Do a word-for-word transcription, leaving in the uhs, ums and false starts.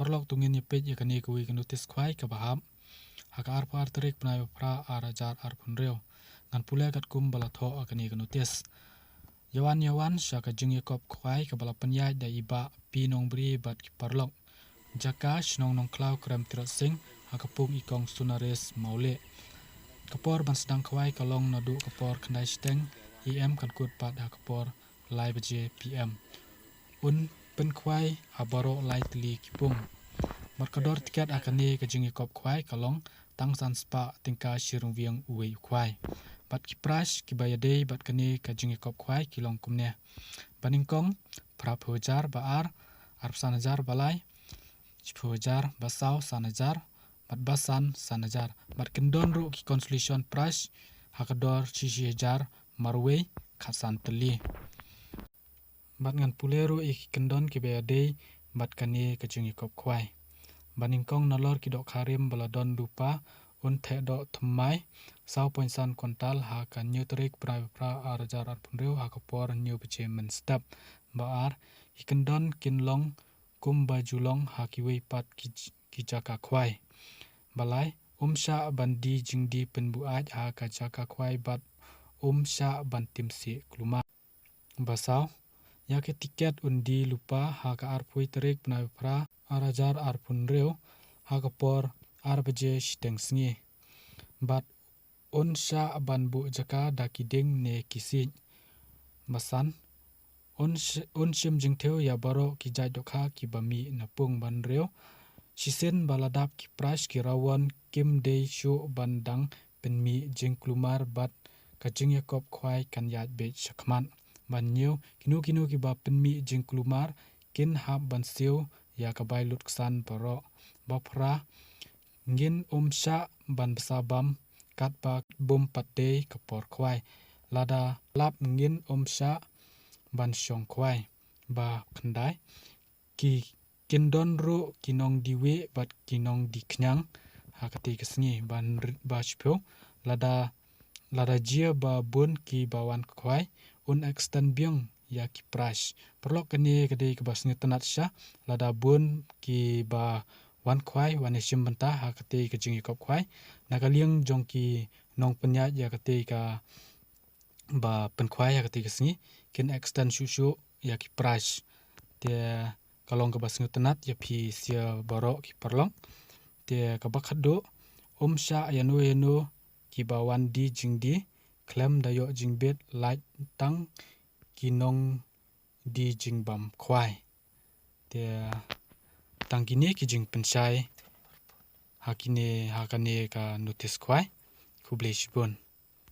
Paralok, to ngin ïa peit ïa kane kawei ka notis khwai kaba hap ha ka arphew ar tarik bnai ba phra ar hajar arphew hynriew. Ngan pule katkum ba la thoh ha kane ka notis. Ïawan ïawan sha ka jingïakop khwai kaba la pynïaid da i Bah P Nongbri bad ki paralok. Jaka shnong Nongkhlaw, Krem Tirot Sing, ha ka pung i Kong Sunares Mawleh. Ka por ban sdang khwai ka long naduh ka por khyndai shiteng A M kan kut pat ha ka por lai baje P M. Un pynkhwai ha baroh lai tylli ki pung. Bad ka dor tiket ha kane ka jingïakop khwai ka long tang san spah tyngka shi ryngwiang uwei u khwai. Bad ki prize kiba ïadei bad kane ka jingïakop khwai ki long kumne: ba nyngkong phra phew hajar, ba ar arphew san hajar, ba lai shiphew hajar, ba saw san hajar, bad ba san san hajar. Bad kin don ruh ki consolation prize ha ka dor shi shi hajar marwei khatsan tylli. Bad ngan pule ruh ïa ki kyndon kiba ïadei bad kane ka jingïakop khwai. Ba nyngkong, nalor ki dohkha rim ba la don lypa, un theh doh thymmai saw point san kwintal ha ka hynñiew tarik bnai ba phra ar hajar arphew hynriew ha ka por hynñiew baje mynstep. Ba ar, ki kyndon kin long kumba ju long ha kiwei pat ki, ki jaka khwai. Ba lai, um shah ban die jingdie pynbuaid ha ka jaka khwai bad um shah ban tim sieh kulmar. Ba saw, ïa ka tiket un die lypa ha ka arphew tarik bnai ba phra ar hajar arphew hynriew ha ka por ar baje shiteng sngi. Bad un shah ban buh jaka da ki dieng ne ki siej. Ba san, un sh-, un shim jingthew ïa baroh ki jait dohkha kiba mih na pung. Ba hynriew, shisien ba la dap ki prize, ki rawon kim dei shuh ban dang pynmih jingkulmar bad ka jingïakop khwai kan ïaid beit shakhmat. Ba hynñiew, kino kino kiba pynmih jingkulmar kin hap ban siew ïa ka bai lutksan baroh. Ba phra, ngin um shah ban bsa bam katba bym pat dei ka por khwai. Lada lap ngin um shah ban shong khwai. Ba khyndai, ki, kin don ruh ki nongdie wieh bad ki nongdie khñiang ha katei ka sngi. Ba hynr-, ba shiphew, lada, lada jia ba bun kiba wan khwai, un extend biang ïa ki prize. Paralok, kane ka dei kaba sngewtynnat shisha, lada bun kiba wan khwai, wan ïashim bynta ha katei ka jingïakop khwai. Na ka liang jong ki nongpynïaid ïa katei kaba pynkhwai ha katei ka sngi, kin extend shuh shuh ïa ki prize. Te ka long kaba sngewtynnat ïa phi sha baroh ki paralok. Te kaba khatduh, um shah ïano ïano kiba wan die jingdie khlem da ïoh jingbit, lait tang ki nongdie jingbam khwai. Te tang kine ki jingpynshai ha kine, ha kane ka notis khwai. Khublei shibun.